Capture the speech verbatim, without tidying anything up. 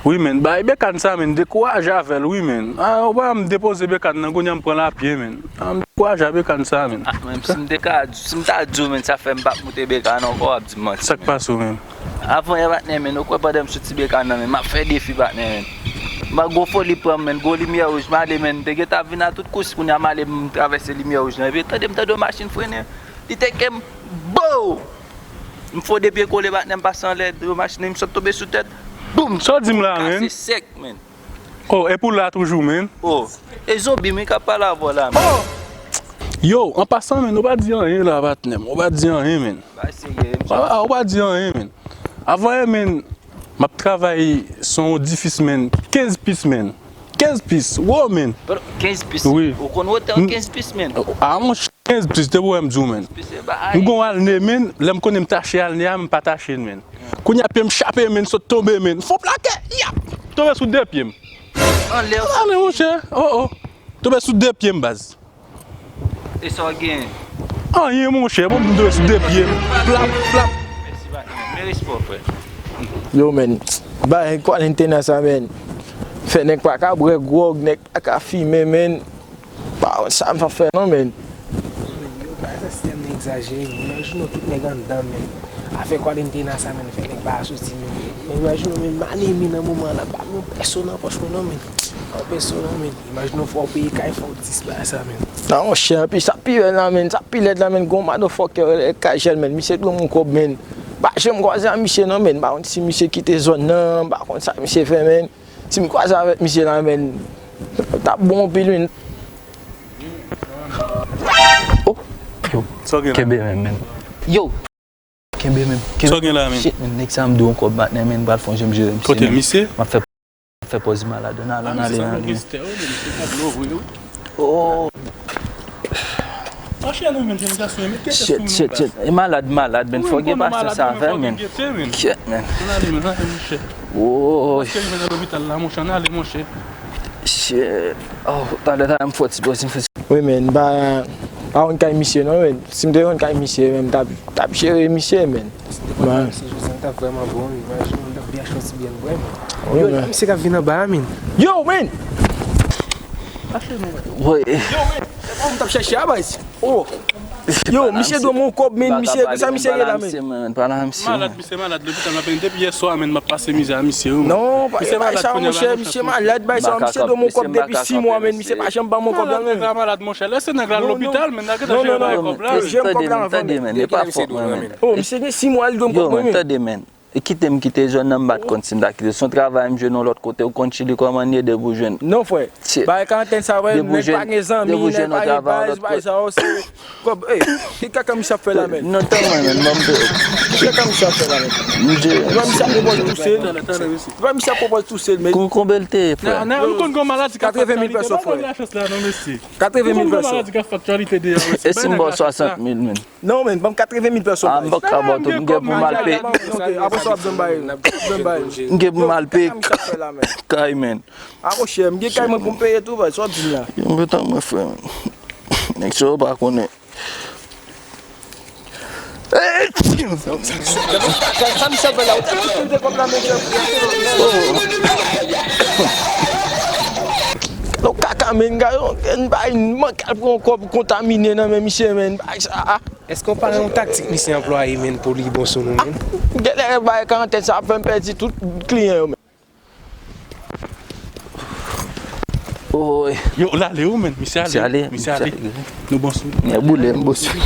Wi, men, bay Bekan sa, men, dekouraje avè l, wi, men. A, ou pa m depoze Bekan nan, kounye a m pran lapye, men. A, m dekouraje a Bekan sa, men. Ah, menm si m te ka, si m ta di w, men, sa fè m p ap moute Bekan ankò, w ap di m manti. Sa k pase w, men? Avan yè, patnè, men, ou kwè pandan m soti Bekan nan, men, m ap fè defi, patnè, men. M gwo foli pran m, men, gwo limyè wouj, m ale, men, m te gentan vin a tout kous, kounye a m ale, m travèse limyè wouj lan, epi tande, m tande yon machin frennen, li teke m, bow! M fwode pye kole, patnè, m pase anlè machin nan, m sot tonbe sou tèt, boum! Sa w di m la, men? Kase sèk, men. Oh, epi w la toujou, men? Oh, e zonbi m wi k ap pale avè w la, men. Oh! Yo, an pasan, men, ou pa di anyen la, patnè m. Ou pa di anyen, men. Bay serye, wi, mesye. Ah, ou pa di anyen, men. Avan yè, men, m ap travay sou yon edifis, men. Kenz pis, men. Kenz pis, wo, men. Kenz pis? Wi. Ou konn wotè kenz pis, men? Ah, monchè, kenz pis, depi w wè m di w, men. M gon alne, men, lè m konnen m tache alne a, m pa tache l, men. Kounye a pye m chape, men, sot tonbe, men. Fon plakè, yap! Tonbe sou de pye m. Anlè. Anlè, monchè. Oh, oh. Tonbe sou de pye m, baz. E sa w gen? Anyen, monchè. Bon, m tonbe sou de pye m. Plap, plap. Mèsi, patnè. Men respè w, frè. Yo, men. Bay, kwalentena sa, men. Fè nèg pa ka bwè gwòg, nèg pa ka fimen, men. Pa wè sa m ap fè non, men. Yo, bagay sa se tèlman egzajere, men. Imajine w tout nèg anndan, men. Afè kwalentena sa, men, fè nèg pa soti, men. Men imajine w, men, m ale, men, nan moman an la, pa gen yon pèso nan pòch mwen non, men. Pa gen pèso non, men. Imajine w fò w peye kay, fò w dis bagay sa, men. Non, monchè, anpil sa pi rèd la, men. Sa pi rèd la, men. Gon motherfucker rele Kajèl, men. Misye dwe yon kòb, men. M pa janm kwaze a misye non, men. M pa konn si misye kite zòn nan, m pa konn sa misye fè, men. Si m kwaze avèk misye la, men, t ap bon anpil, men. Oh, yo, kenbe men, men. Yo, kenbe men, kenbe. Sa w gen la, men? Shit, men, nèg sa m dwe yon kòb, patnè, men, m pral fè yon jan m jere misye. Kote misye? M ap fè, fè pòz malad, ann ale, ann ale, ann ale. Oh. Shit, shit, shit. E malad, malad, men, fò gen pasyans avè l, men. Kyèt, men. Woy. Shit. Oh, talè, talè, m fè ti pòz, m fè ti. Wi, men, m pa, pa konn kay misye, non, men. Si m te konn kay misye, men, m t ap, t ap jere misye, men. Si m te konn kay misye, jodi a, m t ap vrèman bon, wi. Imajine w, m t ap byen achte yon ti byè bwè, men. Wi, men. Yo, men. Misye k ap vin anba a, men. Yo, men! Woy. Yo, men. Se pa w m t ap chèche a, baz. Oh. Yo, misye dwe m yon kòb, men, misye, sa misye ye la, men. Pale a misye, men, pale a misye, men. Malad, misye malad, lopital, m ap depi yè swa, men, m ap pase mizè a misye, wi, men. Non, pa, misye malad, monchè, misye malad, bay sa, misye dwe m yon kòb depi sis mwa, men, misye pa janm ban m yon kòb la, men. Malad, nèg la malad, monchè, lèse nèg la al lopital, men, n a gentan jere bay kòb la, men. Tande, men, tande, men, e pa fòt mwen, men. Oh, misye gen sis mwa, li dwe m kòb mwen, men. Tande, men. E kite m kite zòn nan, m pa t konn si m ta kite. Se yon travay m jwenn yon lòt kote, ou konn Chili kòman l ye, depi w jwenn. Non, frè. Bagay karantèn sa, frè, nèg pa gen zanmi, nèg pa gen baz, bagay sa yo, se kòb, ey, ki kaka misye ap fè la, men? Non, tann mwen, men, ban m de. Ki kaka misye ap fè la, men? M di. Ou wè misye ap pwopòz touse l. Ou wè misye ap pwopòz touse l, men. Kou konbe l te ye, frè? Nan, nan, ou konn gon maladi k ap fè. Katreven mil pèso, frè. Katreven mil pèso. Ou konn gon maladi k ap fè aktyalite deyò, men. E si m ba w swasant mil, men? Non, men, ban m katreven mil pèso, baz. Ah, m pa ka ba w tout, m gen pou m al peye. Apre sa, w ap janm bay, w ap janm bay. M gen pou m al peye kay, men. Ah, monchè, m gen kay mwen pou m peye tou, baz. Sa w ap di m la? Yo, m gentan mwen, frè, men. Nèg sa yo pa konnen. Sa misye ap fè la, ou te kite kòb la, men. Oh. Lo kaka, men, gade, yon, yon bagay, manke al pran yon kòb kontamine nan men misye, men, bagay sa a. Èske w pa wè yon taktik misye anplwaye, men, pou li bon sou nou, men? Genlè bay karantèn sa ap fè m pèdi tout kliyan yo, men. Oy. Yo, l ale wi, men. Misye ale. Misye ale. Nou bon sou li. Nèg boule, m bon sou li.